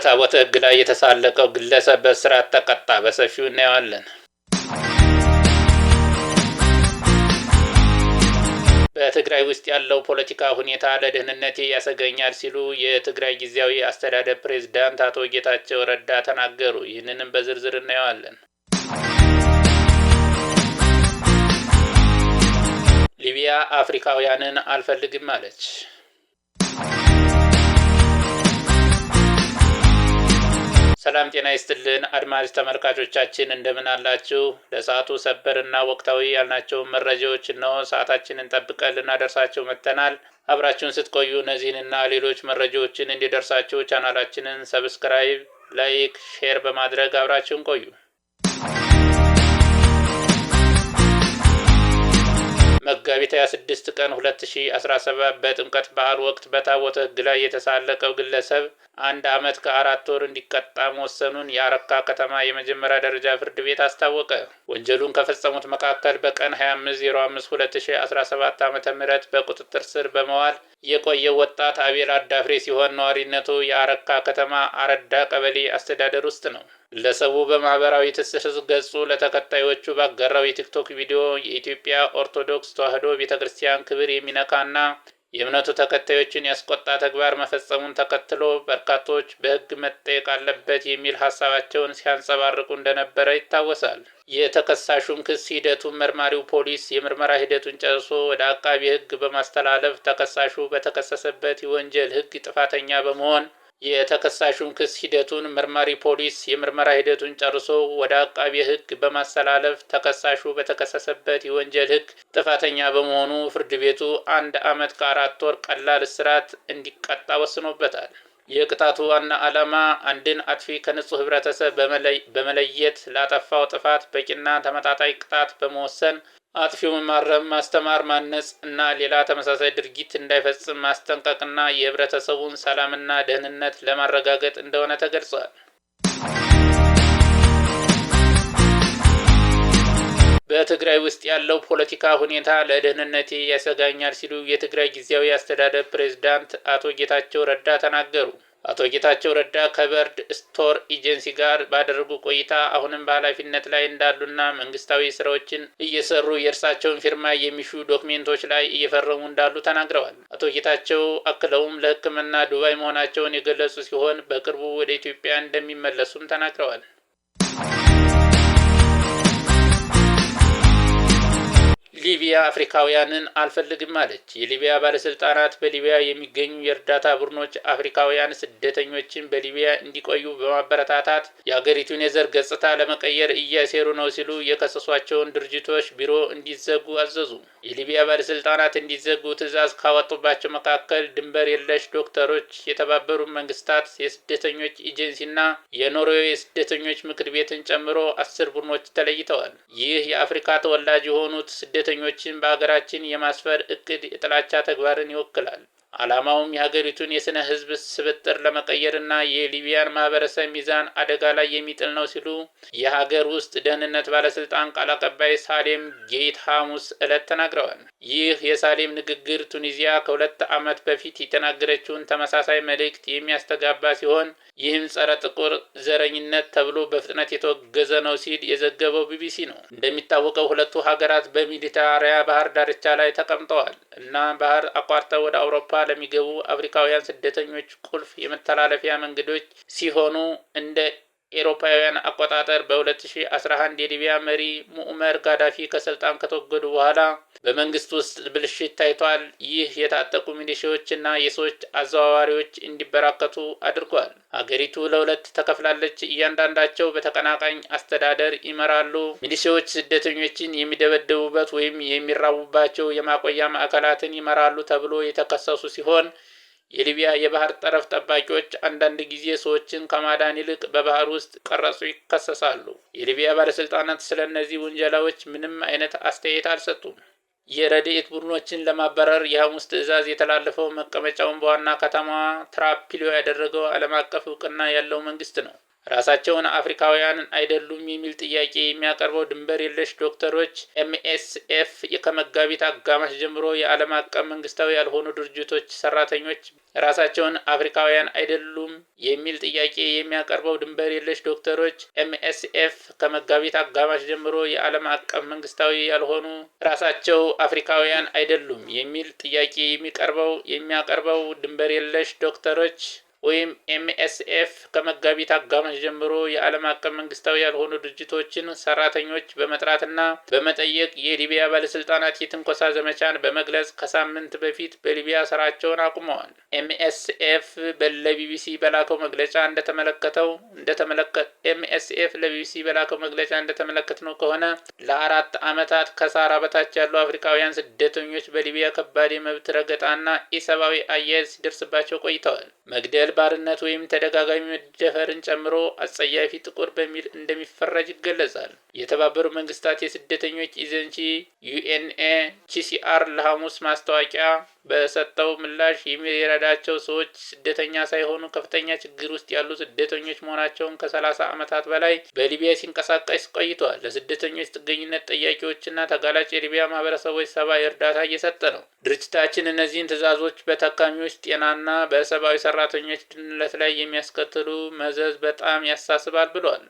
በታቦተ ሕግ ላይ የተሳለቀው ግለሰብ በእስራት ተቀጣ። በሰፊው እናየዋለን። በትግራይ ውስጥ ያለው ፖለቲካ ሁኔታ ለደህንነቴ ያሰገኛል ሲሉ የትግራይ ጊዜያዊ አስተዳደር ፕሬዝዳንት አቶ ጌታቸው ረዳ ተናገሩ። ይህንንም በዝርዝር እናየዋለን። ሊቢያ አፍሪካውያንን አልፈልግም አለች። ሰላም ጤና ይስጥልን አድማጭ ተመልካቾቻችን፣ እንደምን አላችሁ? ለሰዓቱ ሰበርና ወቅታዊ ያልናቸውን መረጃዎች እነሆ ሰዓታችንን ጠብቀን ልናደርሳችሁ መጥተናል። አብራችሁን ስትቆዩ እነዚህንና ሌሎች መረጃዎችን እንዲደርሳችሁ ቻናላችንን subscribe፣ like፣ share በማድረግ አብራችሁን ቆዩ። መጋቢት 26 ቀን 2017 በጥምቀት በዓል ወቅት በታቦተ ሕግ ላይ የተሳለቀው ግለሰብ 1 ዓመት ከ4 ወር እንዲቀጣ መወሰኑን የአረካ ከተማ የመጀመሪያ ደረጃ ፍርድ ቤት አስታወቀ። ወንጀሉን ከፈጸሙት መካከል በቀን 25/05/2017 ዓ.ም በቁጥጥር ስር በመዋል የቆየው ወጣት አቤል አዳፍሬ ሲሆን፣ ነዋሪነቱ የአረካ ከተማ አረዳ ቀበሌ አስተዳደር ውስጥ ነው። ግለሰቡ በማህበራዊ ትስስር ገጹ ለተከታዮቹ ባጋራው የቲክቶክ ቪዲዮ የኢትዮጵያ ኦርቶዶክስ ተዋሕዶ ቤተ ክርስቲያን ክብር የሚነካና የእምነቱ ተከታዮችን ያስቆጣ ተግባር መፈጸሙን ተከትሎ በርካቶች በሕግ መጠየቅ አለበት የሚል ሀሳባቸውን ሲያንጸባርቁ እንደነበረ ይታወሳል። የተከሳሹን ክስ ሂደቱን መርማሪው ፖሊስ የምርመራ ሂደቱን ጨርሶ ወደ አቃቢ ሕግ በማስተላለፍ ተከሳሹ በተከሰሰበት የወንጀል ሕግ ጥፋተኛ በመሆን የተከሳሹን ክስ ሂደቱን መርማሪ ፖሊስ የምርመራ ሂደቱን ጨርሶ ወደ አቃቢ ሕግ በማስተላለፍ ተከሳሹ በተከሰሰበት የወንጀል ሕግ ጥፋተኛ በመሆኑ ፍርድ ቤቱ 1 ዓመት ከ4 ወር ቀላል እስራት እንዲቀጣ ወስኖበታል። የቅጣቱ ዋና ዓላማ አንድን አጥፊ ከንጹህ ህብረተሰብ በመለየት ላጠፋው ጥፋት በቂና ተመጣጣኝ ቅጣት በመወሰን አጥፊውን ማረም፣ ማስተማር፣ ማነጽ እና ሌላ ተመሳሳይ ድርጊት እንዳይፈጽም ማስጠንቀቅና የህብረተሰቡን ሰላምና ደህንነት ለማረጋገጥ እንደሆነ ተገልጿል። በትግራይ ውስጥ ያለው ፖለቲካ ሁኔታ ለደህንነቴ ያሰጋኛል ሲሉ የትግራይ ጊዜያዊ አስተዳደር ፕሬዝዳንት አቶ ጌታቸው ረዳ ተናገሩ። አቶ ጌታቸው ረዳ ከበርድ ስቶር ኤጀንሲ ጋር ባደረጉ ቆይታ አሁንም በኃላፊነት ላይ እንዳሉና መንግስታዊ ስራዎችን እየሰሩ የእርሳቸውን ፊርማ የሚሹ ዶክሜንቶች ላይ እየፈረሙ እንዳሉ ተናግረዋል። አቶ ጌታቸው አክለውም ለሕክምና ዱባይ መሆናቸውን የገለጹ ሲሆን፣ በቅርቡ ወደ ኢትዮጵያ እንደሚመለሱም ተናግረዋል። ሊቢያ አፍሪካውያንን አልፈልግም አለች። የሊቢያ ባለስልጣናት በሊቢያ የሚገኙ የእርዳታ ቡድኖች አፍሪካውያን ስደተኞችን በሊቢያ እንዲቆዩ በማበረታታት የሀገሪቱን የዘር ገጽታ ለመቀየር እያሴሩ ነው ሲሉ የከሰሷቸውን ድርጅቶች ቢሮ እንዲዘጉ አዘዙ። የሊቢያ ባለስልጣናት እንዲዘጉ ትዕዛዝ ካወጡባቸው መካከል ድንበር የለሽ ዶክተሮች፣ የተባበሩት መንግስታት የስደተኞች ኤጀንሲና የኖርዌይ የስደተኞች ምክር ቤትን ጨምሮ 10 ቡድኖች ተለይተዋል። ይህ የአፍሪካ ተወላጅ የሆኑት ስደተኞችን በሀገራችን የማስፈር እቅድ የጥላቻ ተግባርን ይወክላል። ዓላማውም የሀገሪቱን የስነ ህዝብ ስብጥር ለመቀየርና የሊቢያን ማህበረሰብ ሚዛን አደጋ ላይ የሚጥል ነው ሲሉ የሀገር ውስጥ ደህንነት ባለስልጣን ቃል አቀባይ ሳሌም ጌይት ሐሙስ ዕለት ተናግረዋል። ይህ የሳሌም ንግግር ቱኒዚያ ከ2 ዓመት በፊት የተናገረችውን ተመሳሳይ መልእክት የሚያስተጋባ ሲሆን፣ ይህም ጸረ ጥቁር ዘረኝነት ተብሎ በፍጥነት የተወገዘ ነው ሲል የዘገበው ቢቢሲ ነው። እንደሚታወቀው ሁለቱ ሀገራት በሜዲትራኒያን ባህር ዳርቻ ላይ ተቀምጠዋል እና ባህር አቋርጠው ወደ አውሮፓ ለሚገቡ አፍሪካውያን ስደተኞች ቁልፍ የመተላለፊያ መንገዶች ሲሆኑ፣ እንደ ኤሮፓውያን አቆጣጠር በ2011 የሊቢያ መሪ ሙዕመር ጋዳፊ ከስልጣን ከተወገዱ በኋላ በመንግስት ውስጥ ብልሽት ታይቷል። ይህ የታጠቁ ሚሊሺያዎች እና የሰዎች አዘዋዋሪዎች እንዲበራከቱ አድርጓል። ሀገሪቱ ለሁለት ተከፍላለች። እያንዳንዳቸው በተቀናቃኝ አስተዳደር ይመራሉ። ሚሊሺያዎች ስደተኞችን የሚደበድቡበት ወይም የሚራቡባቸው የማቆያ ማዕከላትን ይመራሉ ተብሎ የተከሰሱ ሲሆን፣ የሊቢያ የባህር ጠረፍ ጠባቂዎች አንዳንድ ጊዜ ሰዎችን ከማዳን ይልቅ በባህር ውስጥ ቀረጹ ይከሰሳሉ። የሊቢያ ባለስልጣናት ስለ እነዚህ ውንጀላዎች ምንም አይነት አስተያየት አልሰጡም። የረድኤት ቡድኖችን ለማባረር የሐሙስ ትዕዛዝ የተላለፈው መቀመጫውን በዋና ከተማዋ ትሪፖሊ ያደረገው ዓለም አቀፍ እውቅና ያለው መንግስት ነው። ራሳቸውን አፍሪካውያን አይደሉም የሚል ጥያቄ የሚያቀርበው ድንበር የለሽ ዶክተሮች ኤምኤስኤፍ ከመጋቢት አጋማሽ ጀምሮ የዓለም አቀፍ መንግስታዊ ያልሆኑ ድርጅቶች ሰራተኞች ራሳቸውን አፍሪካውያን አይደሉም የሚል ጥያቄ የሚያቀርበው ድንበር የለሽ ዶክተሮች ኤምኤስኤፍ ከመጋቢት አጋማሽ ጀምሮ የዓለም አቀፍ መንግስታዊ ያልሆኑ ራሳቸው አፍሪካውያን አይደሉም የሚል ጥያቄ የሚያቀርበው ድንበር የለሽ ዶክተሮች ወይም ኤምኤስኤፍ ከመጋቢት አጋማሽ ጀምሮ የዓለም አቀፍ መንግስታዊ ያልሆኑ ድርጅቶችን ሰራተኞች በመጥራትና በመጠየቅ የሊቢያ ባለስልጣናት የትንኮሳ ዘመቻን በመግለጽ ከሳምንት በፊት በሊቢያ ስራቸውን አቁመዋል። ኤምኤስኤፍ ለቢቢሲ በላከው መግለጫ እንደተመለከተው እንደተመለከ ኤምኤስኤፍ ለቢቢሲ በላከው መግለጫ እንደተመለከትነው ከሆነ ለ4 ዓመታት ከሰሃራ በታች ያሉ አፍሪካውያን ስደተኞች በሊቢያ ከባድ የመብት ረገጣና ኢሰብአዊ አያያዝ ሲደርስባቸው ቆይተዋል። መግደል፣ ባርነት ወይም ተደጋጋሚ መደፈርን ጨምሮ አጸያፊ ጥቁር በሚል እንደሚፈረጅ ይገለጻል። የተባበሩት መንግስታት የስደተኞች ኤጀንሲ ዩኤንኤችሲአር ለሐሙስ ማስታወቂያ በሰጠው ምላሽ የሚረዳቸው ሰዎች ስደተኛ ሳይሆኑ ከፍተኛ ችግር ውስጥ ያሉ ስደተኞች መሆናቸውን ከ30 ዓመታት በላይ በሊቢያ ሲንቀሳቀስ ቆይተዋል። ለስደተኞች፣ ጥገኝነት ጠያቂዎችና ተጋላጭ የሊቢያ ማህበረሰቦች ሰብአዊ እርዳታ እየሰጠ ነው። ድርጅታችን እነዚህን ትዕዛዞች በታካሚዎች ጤናና በሰብአዊ ሰራተኞች ደህንነት ላይ የሚያስከትሉ መዘዝ በጣም ያሳስባል ብሏል።